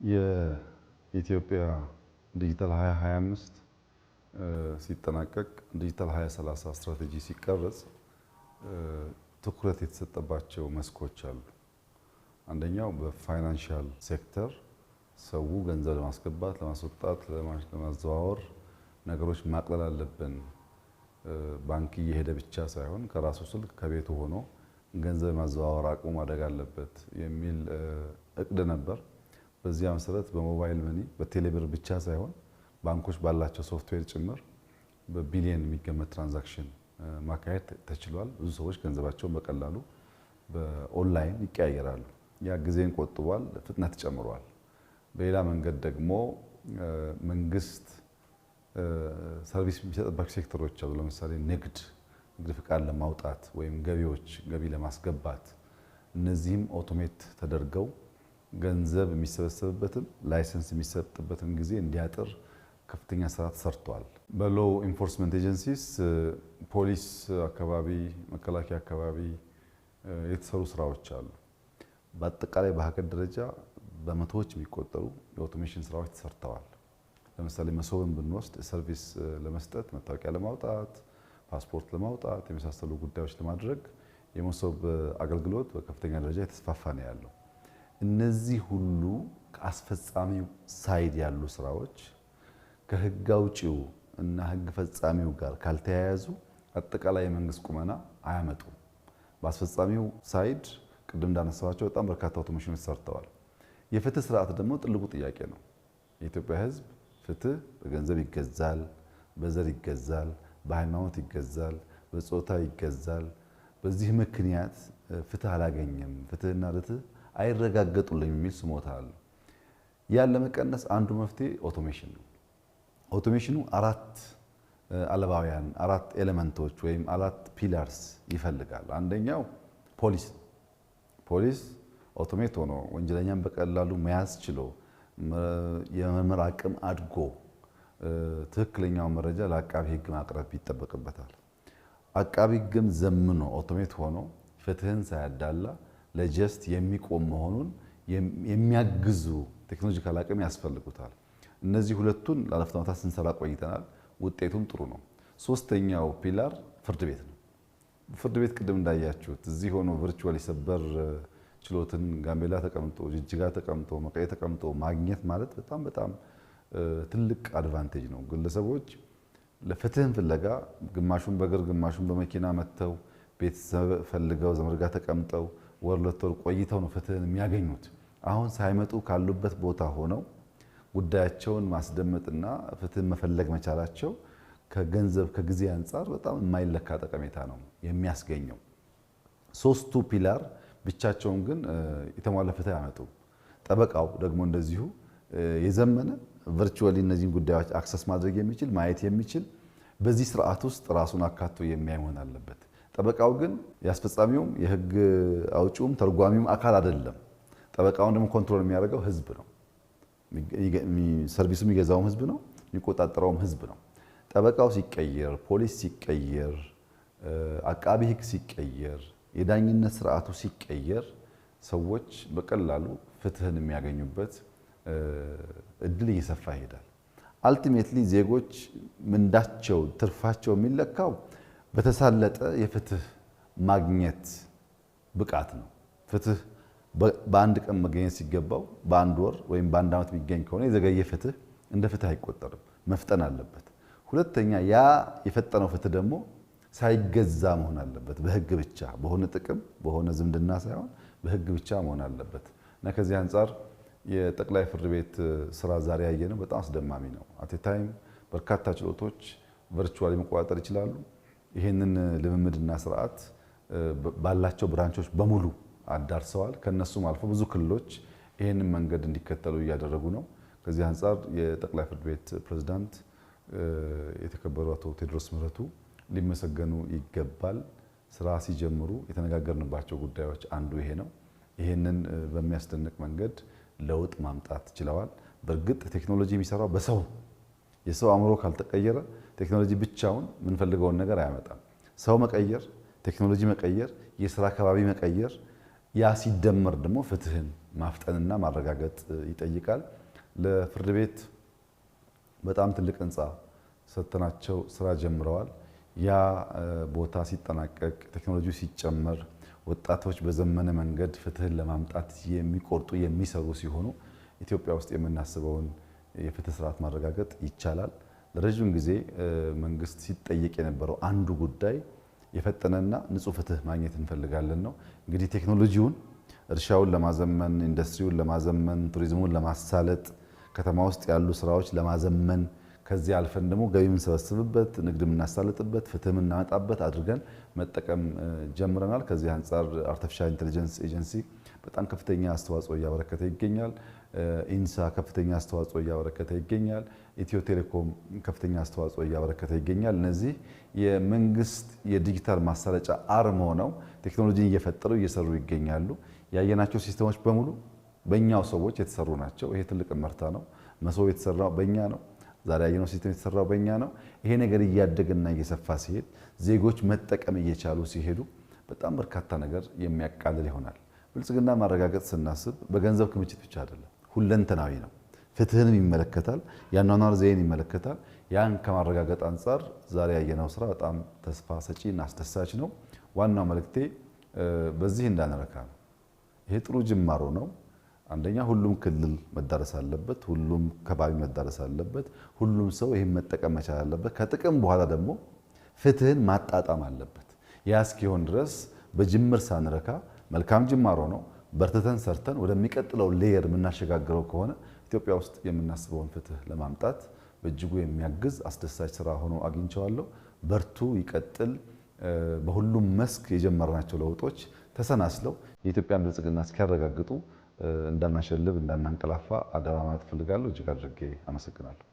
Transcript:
የኢትዮጵያ ዲጂታል 2025 ሲጠናቀቅ፣ ዲጂታል 2030 ስትራቴጂ ሲቀረጽ ትኩረት የተሰጠባቸው መስኮች አሉ። አንደኛው በ financial sector ሰው ገንዘብ ለማስገባት፣ ለማስወጣት፣ ለማዘዋወር ነገሮች ማቅለል አለብን። ባንክ እየሄደ ብቻ ሳይሆን ከራሱ ስልክ ከቤቱ ሆኖ ገንዘብ የማዘዋወር አቅሙ ማደግ አለበት የሚል እቅድ ነበር። በዚያ መሰረት በ mobile money፣ በቴሌብር ብቻ ሳይሆን ባንኮች ባላቸው ሶፍትዌር ጭምር በቢሊየን የሚገመት transaction ማካሄድ ተችሏል። ብዙ ሰዎች ገንዘባቸውን በቀላሉ በኦንላይን ይቀያየራሉ። ያ ጊዜን ቆጥቧል፣ ፍጥነት ጨምሯል። በሌላ መንገድ ደግሞ መንግስት service የሚሰጥባቸው ሴክተሮች አሉ። ለምሳሌ ንግድ ፍቃድ ለማውጣት ወይም ገቢዎች ገቢ ለማስገባት፣ እነዚህም automate ተደርገው ገንዘብ የሚሰበሰብበትም license የሚሰጥበትም ጊዜ እንዲያጥር ከፍተኛ ስራ ተሰርቷል። በ law enforcement agencies ፖሊስ አካባቢ፣ መከላከያ አካባቢ የተሰሩ ስራዎች አሉ። በአጠቃላይ በሀገር ደረጃ በመቶዎች የሚቆጠሩ የ automation ስራዎች ተሰርተዋል። ለምሳሌ መሶብን ብንወስድ service ለመስጠት፣ መታወቂያ ለማውጣት፣ ፓስፖርት ለማውጣት የመሳሰሉ ጉዳዮች ለማድረግ የመሶብ አገልግሎት በከፍተኛ ደረጃ የተስፋፋ ነው ያለው። እነዚህ ሁሉ ከአስፈጻሚው side ያሉ ስራዎች ከህግ አውጪው እና ህግ ፈጻሚው ጋር ካልተያያዙ አጠቃላይ የመንግስት ቁመና አያመጡም። በአስፈጻሚው side ቅድም እንዳነሳኋቸው በጣም በርካታ automation ኖች ሰርተዋል። የፍትህ ስርዓት ደግሞ ትልቁ ጥያቄ ነው። የኢትዮጵያ ህዝብ ፍትህ በገንዘብ ይገዛል፣ በዘር ይገዛል፣ በሃይማኖት ይገዛል፣ በጾታ ይገዛል። በዚህ ምክንያት ፍትህ አላገኘም፣ ፍትህና ርትዕ አይረጋገጡልኝም የሚል ስሞታ አለ። ያን ለመቀነስ አንዱ መፍትሄ automation ነው። Automation ኑ አራት አለባውያን፣ አራት element ኦች ወይም አራት pillars ይፈልጋል። አንደኛው ፖሊስ ነው። ፖሊስ automate ሆኖ ወንጀለኛን በቀላሉ መያዝ ችሎ፣ የመመርመር አቅም አድጎ ትክክለኛውን መረጃ ለአቃቢ ሕግ ማቅረብ ይጠበቅበታል። አቃቢ ሕግም ዘምኖ automate ሆኖ ፍትህን ሳያዳላ ለ justice የሚቆም መሆኑን የሚያግዙ technological አቅም ያስፈልጉታል። እነዚህ ሁለቱን ላለፉት ዓመታት ስንሰራ ቆይተናል። ውጤቱም ጥሩ ነው። ሶስተኛው pillar ፍርድ ቤት ነው። ፍርድ ቤት ቅድም እንዳያችሁት እዚህ ሆኖ virtually ሰበር ችሎትን ጋምቤላ ተቀምጦ፣ ጅጅጋ ተቀምጦ፣ መቀሌ ተቀምጦ ማግኘት ማለት በጣም በጣም ትልቅ advantage ነው። ግለሰቦች ለፍትህን ፍለጋ ግማሹን በእግር ግማሹን በመኪና መጥተው፣ ቤተሰብ ፈልገው፣ ዘመድ ጋር ተቀምጠው ወር 2 ወር ቆይተው ነው ፍትህን የሚያገኙት። አሁን ሳይመጡ ካሉበት ቦታ ሆነው ጉዳያቸውን ማስደመጥና ፍትህን መፈለግ መቻላቸው ከገንዘብ ከጊዜ አንጻር በጣም የማይለካ ጠቀሜታ ነው የሚያስገኘው። ሶስቱ pillar ብቻቸውን ግን የተሟላ ፍትህ አያመጡም። ጠበቃው ደግሞ እንደዚሁ የዘመነ virtually እነዚህን ጉዳዮች access ማድረግ የሚችል፣ ማየት የሚችል፣ በዚህ ስርዓት ውስጥ ራሱን አካቶ የሚያይ መሆን አለበት። ጠበቃው ግን የአስፈጻሚውም የህግ አውጪውም ተርጓሚውም አካል አይደለም። ጠበቃውን ደግሞ control የሚያደርገው ህዝብ ነው። Service ኡ የሚገዛውም ህዝብ ነው፣ የሚቆጣጠረውም ህዝብ ነው። ጠበቃው ሲቀየር፣ ፖሊስ ሲቀየር፣ አቃቢ ህግ ሲቀየር፣ የዳኝነት ስርዓቱ ሲቀየር ሰዎች በቀላሉ ፍትህን የሚያገኙበት እድል እየሰፋ ይሄዳል። Ultimately ዜጎች ምንዳቸው ትርፋቸው የሚለካው በተሳለጠ የፍትህ ማግኘት ብቃት ነው። ፍትህ በአንድ ቀን መገኘት ሲገባው በአንድ ወር ወይም በአንድ ዓመት የሚገኝ ከሆነ የዘገየ ፍትህ እንደ ፍትህ አይቆጠርም። መፍጠን አለበት። ሁለተኛ ያ የፈጠነው ፍትህ ደግሞ ሳይገዛ መሆን አለበት። በህግ ብቻ፣ በሆነ ጥቅም በሆነ ዝምድና ሳይሆን በህግ ብቻ መሆን አለበት እና ከዚህ አንጻር የጠቅላይ ፍርድ ቤት ስራ ዛሬ ያየነው በጣም አስደማሚ ነው። At a time በርካታ ችሎቶች virtually መቆጣጠር ይችላሉ። ይህንን ልምምድና ስርዓት ባላቸው branch ኦች በሙሉ አዳርሰዋል። ከነሱም አልፎ ብዙ ክልሎች ይህንን መንገድ እንዲከተሉ እያደረጉ ነው። ከዚህ አንጻር የጠቅላይ ፍርድ ቤት ፕሬዝዳንት የተከበሩ አቶ ቴዎድሮስ ምህረቱ ሊመሰገኑ ይገባል። ስራ ሲጀምሩ የተነጋገርንባቸው ጉዳዮች አንዱ ይሄ ነው። ይሄንን በሚያስደንቅ መንገድ ለውጥ ማምጣት ችለዋል። በእርግጥ ቴክኖሎጂ የሚሰራው በሰው፣ የሰው አእምሮ ካልተቀየረ ቴክኖሎጂ ብቻውን የምንፈልገውን ነገር አያመጣም። ሰው መቀየር፣ ቴክኖሎጂ መቀየር፣ የስራ አካባቢ መቀየር፣ ያ ሲደመር ደግሞ ፍትህን ማፍጠንና ማረጋገጥ ይጠይቃል። ለፍርድ ቤት በጣም ትልቅ ህንፃ ሰጥተናቸው ስራ ጀምረዋል። ያ ቦታ ሲጠናቀቅ፣ ቴክኖሎጂው ሲጨመር፣ ወጣቶች በዘመነ መንገድ ፍትህን ለማምጣት የሚቆርጡ የሚሰሩ ሲሆኑ ኢትዮጵያ ውስጥ የምናስበውን የፍትህ ስርዓት ማረጋገጥ ይቻላል። ለረጅም ጊዜ መንግስት ሲጠየቅ የነበረው አንዱ ጉዳይ የፈጠነና ንጹህ ፍትህ ማግኘት እንፈልጋለን ነው። እንግዲህ ቴክኖሎጂውን እርሻውን ለማዘመን፣ ኢንዱስትሪውን ለማዘመን፣ ቱሪዝሙን ለማሳለጥ፣ ከተማ ውስጥ ያሉ ስራዎች ለማዘመን፣ ከዚህ አልፈን ደግሞ ገቢ የምንሰበስብበት፣ ንግድ የምናሳልጥበት፣ ፍትህ የምናመጣበት አድርገን መጠቀም ጀምረናል። ከዚህ አንጻር Artificial Intelligence ኤጀንሲ በጣም ከፍተኛ አስተዋጽኦ እያበረከተ ይገኛል። ኢንሳ ከፍተኛ አስተዋጽኦ እያበረከተ ይገኛል። ኢትዮ ቴሌኮም ከፍተኛ አስተዋጽኦ እያበረከተ ይገኛል። እነዚህ የመንግስት የዲጂታል ማሳለጫ arm ሆነው ቴክኖሎጂን እየፈጠሩ እየሰሩ ይገኛሉ። ያየናቸው system ኦች በሙሉ በእኛው ሰዎች የተሰሩ ናቸው። ይሄ ትልቅ እመርታ ነው። መሶብ የተሰራው በእኛ ነው። ዛሬ ያየነው system የተሰራው በእኛ ነው። ይሄ ነገር እያደገና እየሰፋ ሲሄድ፣ ዜጎች መጠቀም እየቻሉ ሲሄዱ በጣም በርካታ ነገር የሚያቃልል ይሆናል። ብልጽግና ማረጋገጥ ስናስብ በገንዘብ ክምችት ብቻ አይደለም፣ ሁለንተናዊ ነው። ፍትህንም ይመለከታል፣ የአኗኗር ዘይን ይመለከታል። ያን ከማረጋገጥ አንጻር ዛሬ ያየነው ስራ በጣም ተስፋ ሰጪ እና አስደሳች ነው። ዋናው መልእክቴ በዚህ እንዳንረካ ነው። ይሄ ጥሩ ጅማሮ ነው። አንደኛ ሁሉም ክልል መዳረስ አለበት። ሁሉም ከባቢ መዳረስ አለበት። ሁሉም ሰው ይህን መጠቀም መቻል አለበት። ከጥቅም በኋላ ደግሞ ፍትህን ማጣጣም አለበት። ያ እስኪሆን ድረስ በጅምር ሳንረካ፣ መልካም ጅማሮ ነው። በርትተን ሰርተን ወደሚቀጥለው layer የምናሸጋግረው ከሆነ ኢትዮጵያ ውስጥ የምናስበውን ፍትህ ለማምጣት በእጅጉ የሚያግዝ አስደሳች ስራ ሆኖ አግኝቼዋለሁ። በርቱ፣ ይቀጥል። በሁሉም መስክ የጀመርናቸው ለውጦች ተሰናስለው የኢትዮጵያን ብልጽግና እስኪያረጋግጡ እንዳናሸልብ፣ እንዳናንቀላፋ አደራ ማለት እፈልጋለሁ። እጅግ አድርጌ አመሰግናለሁ።